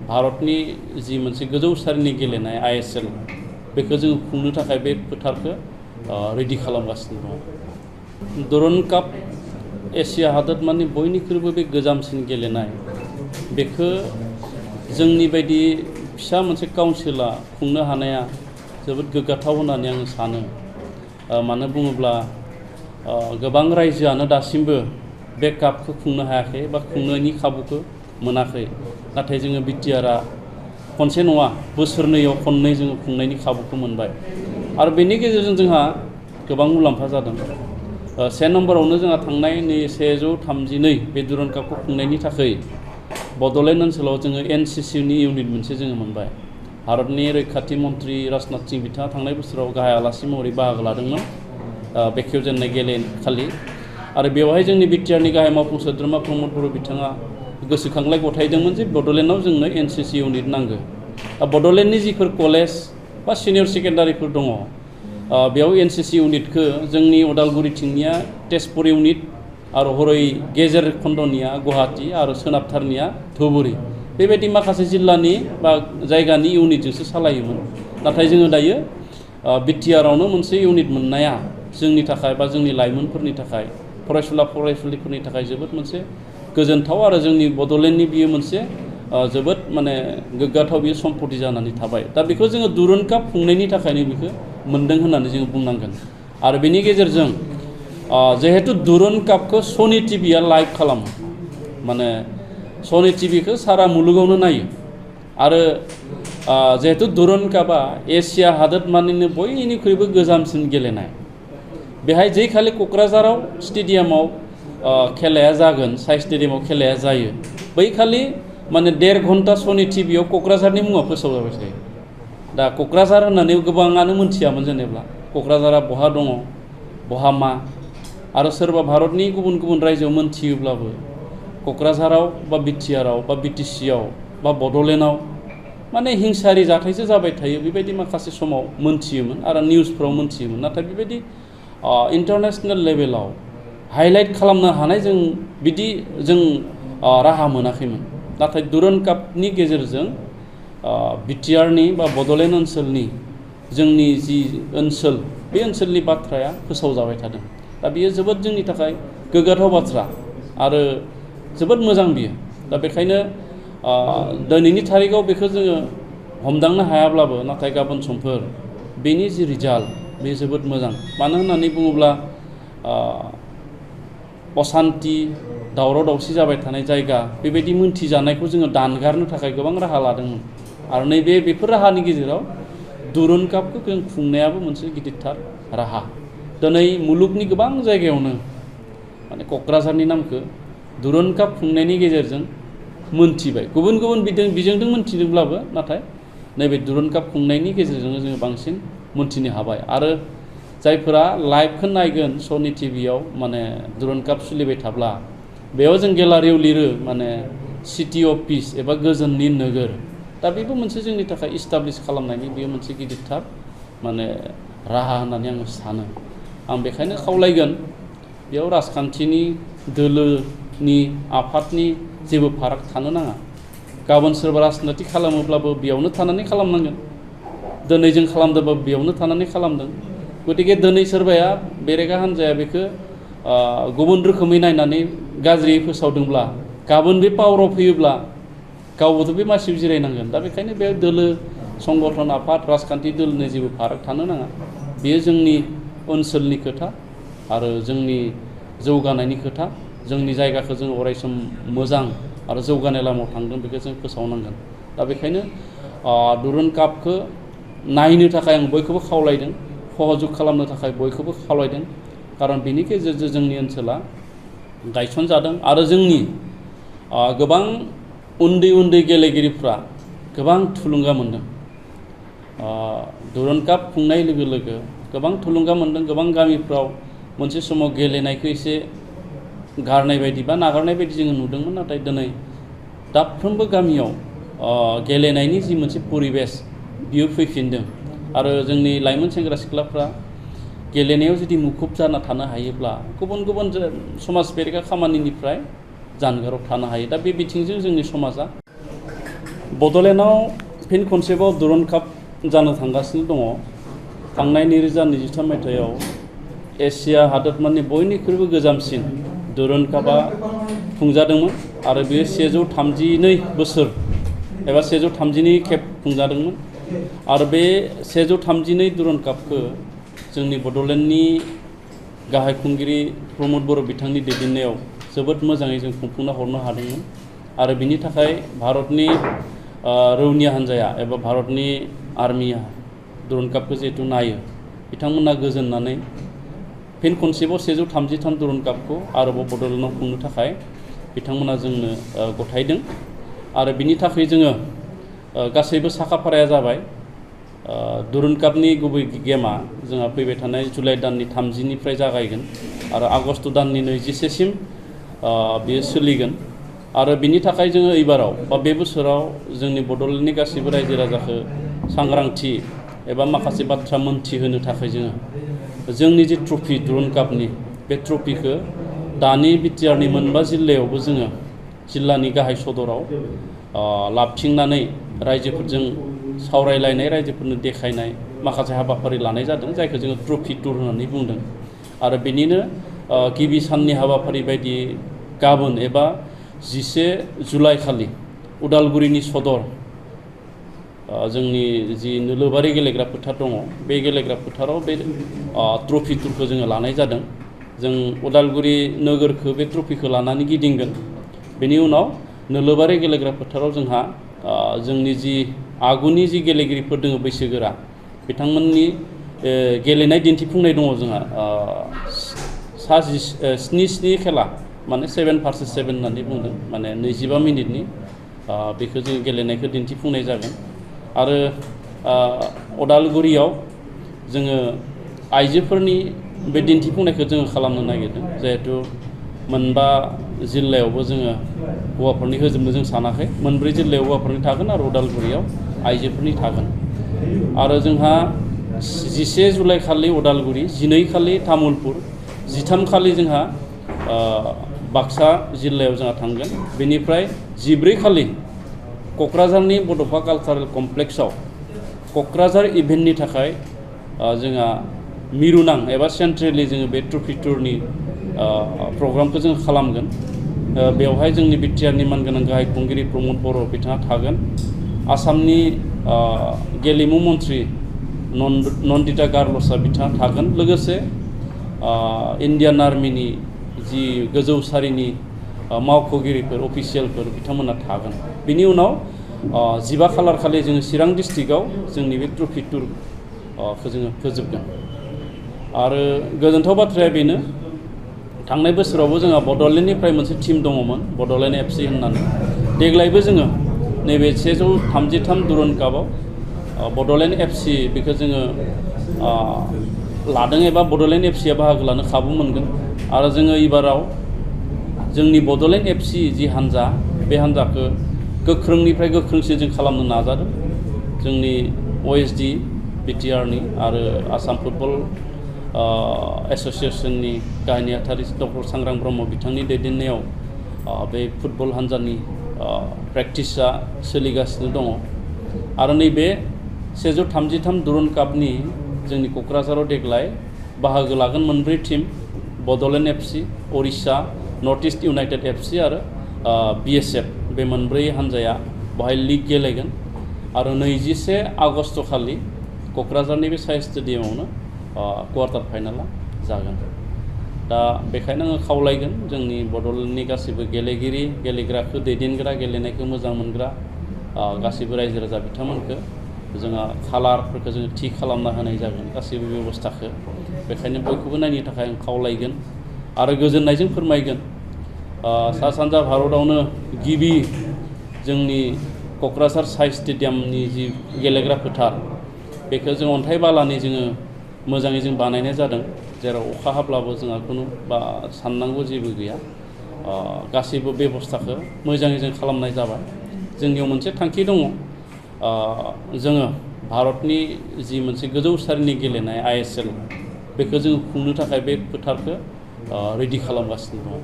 भारतनि जि मोनसे गोजौ सारिनि गेलेनाय ISL बेखौ जोङो खुंनो थाखाय बे फोथारखौ रेडि खालामगासिनो दं। दुरन काप एसिया हादोरमानि बयनिख्रुइबो बे गोजामसिन गेलेनाय बेखौ जोंनि बायदि फिसा मोनसे काउन्सिला खुंनो हानाया जोबोद गोग्गाथाव होननानै आं सानो। मानो बुङोब्ला गोबां रायजोआनो दासिमबो बे कापखौ खुंनो हायाखै बा खुंनायनि खाबुखौ मोनाखै। नाथाय जोङो बिटिआरआ खनसे नङा बोसोरनैयाव खननै जोङो खुंनायनि खाबुखौ मोनबाय आरो बेनि गेजेरजों जोंहा गोबां मुलाम्फा जादों। से नम्बरावनो जोंहा थांनाय 132 बे दुरन कापखौ खुंनायनि थाखाय बड'लेण्ड ओनसोलाव जोङो NCCनि इउनिट मोनसे जोङो मोनबाय। भारतनि रैखाथि मन्त्रि राजनाथ सिंह बिथाङा थांनाय बोसोराव गाहाय आलासि महरै बाहागो लादोंमोन बेखेवजेननाय गेलेखालि आरो बेवहाय जोंनि बिटिआरनि गाहाय मावफुं सोद्रोमा प्रमद बर' बिथाङा गोसोखांलाय गथायदोंमोन जे बड'लेण्डआव जोंनो NCC इउनिट नांगौ। बड'लेण्डनि जिफोर कलेज बा सिनियर सेकेन्डारिफोर दङ बेयाव NCC इउनिटखौ जोंनि उदालगुरिथिंनिया तेजपुर इउनिट आरो हरै गेजेर खन्दनिया गुवाहाटी आरो सोनाबथारनिया धुबुरी बेबायदि माखासे जिल्लानि बा जायगानि इउनिटजोंसो सालायोमोन। नाथाय जोङो दायो बिटिआरआवनो मोनसे इउनिट मोननाया जोंनि थाखाय बा जोंनि लाइमोनफोरनि थाखाय फरायसुला फरायसुलिफोरनि थाखाय जोबोद मोनसे गोजोनथाव आरो जोंनि बड'लेण्डनि बियो मोनसे जोबोद माने गोग्गाथाव बियो सम्पति जानानै थाबाय। दा बेखौ जोङो दुरन काप खुंनायनि थाखायनो बेखौ मोन्दों होननानै जोङो बुंनांगोन। आरो बेनि गेजेरजों जिहेतु दुरन कापखौ सनि टिभिया लाइभ खालामो माने सनि टिभिखौ सारा मुलुगावनो नायो आरो जिहेतु दुरन कापआ एसिया हादोरमानिनो बयनिख्रुइबो गोजामसिन गेलेनाय बेहाय जै खालि क'क्राझाराव स्टेडियामाव खेलाया जागोन साइ स्टेडियामाव खेलाया जायो बै खालि माने 1.5 घन्टा सनि टिभियाव क'क्राझारनि मुङा फोसावजाबाय थायो। दा क'क्राझार होननानै गोबाङानो मोनथियामोन जेनेबा क'क्राझारा बहा दङ बहा मा आरो सोरबा भारतनि गुबुन गुबुन रायजोआव मोनथियोब्लाबो क'क्राझाराव बा बिटिआरआव बा बिटिसिआव बा बड'लेण्डआव माने हिंसायारि जाथायसो जाबाय थायो बेबायदि माखासे समाव मोनथियोमोन आरो निउसफ्राव मोनथियोमोन। नाथाय बेबायदि इन्टारनेसनेल लेभेलाव हाइलाइट खालामनो हानाय जों राहा मोनाखैमोन। नाथाय दुरन कापनि गेजेरजों बिटिआरनि बा बड'लेण्ड ओनसोलनि जोंनि जि ओनसोल बे ओनसोलनि बाथ्राया फोसावजाबाय थादों। दा बेयो जोबोद जोंनि थाखाय गोग्गाथाव बाथ्रा आरो जोबोद मोजां बियो। दा बेखायनो दिनैनि थारिखआव बेखौ जोङो हमदांनो हायाब्लाबो नाथाय गाबोन समफोर बेनि जि रिजाल्ट बे जोबोद मोजां। मानो होननानै बुङोब्ला असान्ति दावराव दावसि जाबाय थानाय जायगा बेबायदि मोनथिजानायखौ जोङो दानगारनो थाखाय गोबां राहा लादोंमोन आरो बेफोर राहानि गेजेराव दुरन कापखौ जों खुंनायाबो मोनसे गिदिरथार राहा। दिनै मुलुगनि गोबां जायगायावनो माने क'क्राझारनि नामखौ दुरन काप खुंनायनि गेजेरजों मोनथिबाय। गुबुन गुबुन बिजोंजों मोनथिदोंब्लाबो नाथाय नैबे दुरन काप खुंनायनि गेजेरजोंनो जोङो बांसिन मोनथिनो हाबाय आरो जायफोरा लाइभखौ नायगोन सनि टिभियाव माने दुरन काप सोलिबाय थाब्ला बेयाव जों गेलारियाव लिरो माने सिटि अफ पिस एबा गोजोननि नोगोर। दा बेबो मोनसे जोंनि थाखाय इस्टाब्लिश खालामनायनि बेयो मोनसे गिदिरथार माने राहा होननानै आं सानो। आं बेखायनो खावलायगोन बेयाव राजखान्थिनि दोलोनि आफादनि जेबो फाराग थानो नाङा। गाबोन सोरबा राजनिति खालामोब्लाबो बेयावनो थानानै खालामनांगोन। दिनै जों खालामदोंबा बेयावनो थानानै खालामदों। गतिके दिनै सोरबाया बेरेखा हान्जाया बेखौ गुबुन रोखोमै नायनानै गाज्रियै फोसावदोंब्ला गाबोन बे पावाराव फैयोब्ला गावबोथ' बे मासियाव जिरायनांगोन। दा बेखायनो बे दोलो संगठन आफाद राजखान्थि दोलोनि जेबो फाराग थानो नाङा। बेयो जोंनि ओनसोलनि खोथा आरो जोंनि जौगानायनि खोथा। जोंनि जायगाखौ जों अरायसम मोजां आरो जौगानाय लामायाव थांदों बेखौ जों फोसावनांगोन। दा बेखायनो दुरन कापखौ नायनो थाखाय आं बयखौबो खावलायदों सहजुग खालामनो थाखाय बयखौबो खावलायदों। खारन बेनि गेजेरजों जोंनि ओनसोला गायसनजादों आरो जोंनि गोबां उन्दै उन्दै गेलेगिरिफ्रा गोबां थुलुंगा मोनदों। दुरन काप खुंनाय लोगो लोगो गोबां थुलुंगा मोनदों। गोबां गामिफ्राव मोनसे समाव गेलेनायखौ एसे गारनाय बायदि बा नागारनाय बायदि जोङो नुदोंमोन। नाथाय दिनै दाफ्रोमबो गामियाव गेलेनायनि जि मोनसे परिबेस बियो फैफिनदों आरो जोंनि लाइमोन सेंग्रा सिख्लाफ्रा गेलेनायाव जुदि मुखुब जाना थानो हायोब्ला गुबुन गुबुन समाज बेरेखा खामानिनिफ्राय जानगाराव थानो हायो। दा बे बिथिंजों जोंनि समाजा बड'लेण्डआव फिन खनसेबाव दुरन काप जानो थांगासिनो दङ। थांनाय 2023 मायथाइयाव एशिया हादोरमानि बयनिख्रुइबो गोजामसिन दुरन कापआ खुंजादोंमोन आरो बेयो 132 बोसोर एबा 132 खेब खुंजादोंमोन आरो बे 132 दुरन कापखौ जोंनि बड'लेण्डनि गाहाय खुंगिरि प्रमद बर' बिथांनि दैदेननायाव जोबोद मोजाङै जों खुंफुंना हरनो हादोंमोन आरो बिनि थाखाय भारतनि रौनिया हान्जाया एबा भारतनि आर्मिया दुरन कापखौ जिहेतु नायो बिथांमोना गोजोननानै फिन खनसेबाव 133 दुरन कापखौ आरोबाव बड'लेण्डआव खुंनो थाखाय बिथांमोना जोंनो गथायदों आरो बिनि थाखाय जोङो गासैबो साखाफाराया जाबाय। दुरन कापनि गुबै गेमा जोंहा फैबाय थानाय जुलाइ दाननि 30निफ्राय जागायगोन आरो आगस्ट दाननि 21सिम बेयो सोलिगोन आरो बिनि थाखाय जोङो एबाराव बा बे बोसोराव जोंनि बड'लेण्डनि गासैबो रायजो राजाखौ सांग्रांथि एबा माखासे बाथ्रा मोनथिहोनो थाखाय जोंनि जि ट्रफि दुरन कापनि बे ट्रफिखौ दानि बिटिआरनि मोनबा जिल्लायावबो जोङो जिल्लानि गाहाय सदराव लाबथिंनानै रायजोफोरजों सावरायलायनाय रायजोफोरनो देखायनाय माखासे हाबाफारि लानाय जादों जायखौ जोङो ट्रफि टुर होननानै बुंदों आरो बेनिनो गिबि साननि हाबाफारि बायदि गाबोन एबा 11 जुलाइ खालि उदालगुरिनि सदर जोंनि जि नोलोबारि गेलेग्रा फोथार दङ बे गेलेग्रा फोथाराव बे ट्रफि टुरखौ जोङो लानाय जादों। जों उदालगुरि नोगोरखौ बे ट्रफिखौ लानानै गिदिंगोन। बेनि उनाव नोलोबारि गेलेग्रा फोथाराव जोंहा जोंनि जि आगुनि जि गेलेगिरिफोर दङ बैसोगोरा बिथांमोननि गेलेनाय दिन्थिफुंनाय दङ जोंहा 7 खेला माने 7 vs 7 होननानै बुंदों माने 25 मिनिटनि बेखौ जों गेलेनायखौ दिन्थिफुंनाय जागोन आरो उदालगुरियाव जोङो आइजोफोरनि बे दिन्थिफुंनायखौ जोङो खालामनो नागिरदों जिहेतु मोनबा जिल्लायावबो जोङो हौवाफोरनि होजोबनो जों सानाखै मोनब्रै जिल्लायाव हौवाफोरनि थागोन आरो उदालगुरियाव आइजोफोरनि थागोन आरो जोंहा 11 जुलाइ खालि उदालगुरि 12 खालि तामुलपुर 13 खालि जोंहा बाक्सा जिल्लायाव जोंहा थांगोन बेनिफ्राय 14 खालि क'क्राझारनि बड'फा कालचारेल कमप्लेक्सआव क'क्राझार इभेन्टनि थाखाय जोंहा मिरुनां एबा सेन्ट्रेलि जोङो बे ट्रफि टुरनि प्रग्रामखौ जों खालामगोन। बेवहाय जोंनि बिटिआरनि मानगोनां गाहाय खुंगिरि प्रमद बर' बिथाङा थागोन आसामनि गेलेमु मन्त्रि नन्दिता गारलसा बिथाङा थागोन लोगोसे इण्डियान आर्मिनि जि गोजौ सारिनि मावख'गिरिफोर अफिसियेलफोर बिथांमोना थागोन। बिनि उनाव 15 खालार खालि जोङो चिरां डिस्ट्रिक्टआव जोंनि बे ट्रफि टुरखौ जोङो फोजोबगोन आरो गोजोनथाव बाथ्राया बेनो थांनाय बोसोरावबो जोंहा बड'लेण्डनिफ्राय मोनसे टीम दङमोन बड'लेण्ड FC होननानै देग्लायबो जोङो नैबे 133 दुरन कापआव बड'लेण्ड FC बेखौ जोङो लादों एबा बड'लेण्ड FCआ बाहागो लानो खाबु मोनगोन आरो जोङो एबाराव जोंनि बड'लेण्ड FC जि हान्जा बे हान्जाखौ गोख्रोंनिफ्राय गोख्रोंसिन जों खालामनो नाजादों। जोंनि OSD बिटिआरनि आरो आसाम फुटबल एस'सिएशननि गाहाय नेहाथारि डक्टर सांग्रां ब्रह्म बिथांनि दैदेननायाव बे फुटबल हान्जानि प्रेक्टिसा सोलिगासिनो दङ आरो नैबे 133 दुरन कापनि जोंनि क'क्राझाराव देग्लाय बाहागो लागोन मोनब्रै टीम बड'लेण्ड FC उरिष्या नर्थ इस्ट इउनाइटेड FC आरो BSF बे मोनब्रै हान्जाया बेवहाय लीग गेलेगोन आरो 21 आगस्ट खालि क'क्राझारनि बे साइ स्टेडियामावनो क्वार्टार फाइनाला जागोन। दा बेखायनो आङो खावलायगोन जोंनि बड'लेण्डनि गासैबो गेलेगिरि गेलेग्राखौ दैदेनग्रा गेलेनायखौ मोजां मोनग्रा गासैबो रायजो राजा बिथांमोनखौ जोंहा खालारफोरखौ जोङो थि खालामना होनाय जागोन गासैबो बेबस्थाखौ बेखायनो बयखौबो नायनो थाखाय आं खावलायगोन आरो गोजोननायजों फोरमायगोन सा सानजा भारतआवनो गिबि जोंनि क'क्राझार साइ स्टेडियामनि जि गेलेग्रा फोथार बेखौ जों अन्थाइ बालानि जोङो मोजाङै जों बानायनाय जादों जेराव अखा हाब्लाबो जोंहा खुनु साननांगौ जेबो गैया गासैबो बेबस्थाखौ मोजाङै जों खालामनाय जाबाय। जोंनियाव मोनसे थांखि दङ जोङो भारतनि जि मोनसे गोजौ सारिनि गेलेनाय ISL बेखौ जों खुंनो थाखाय बे फोथारखौ रेडि खालामगासिनो दङ।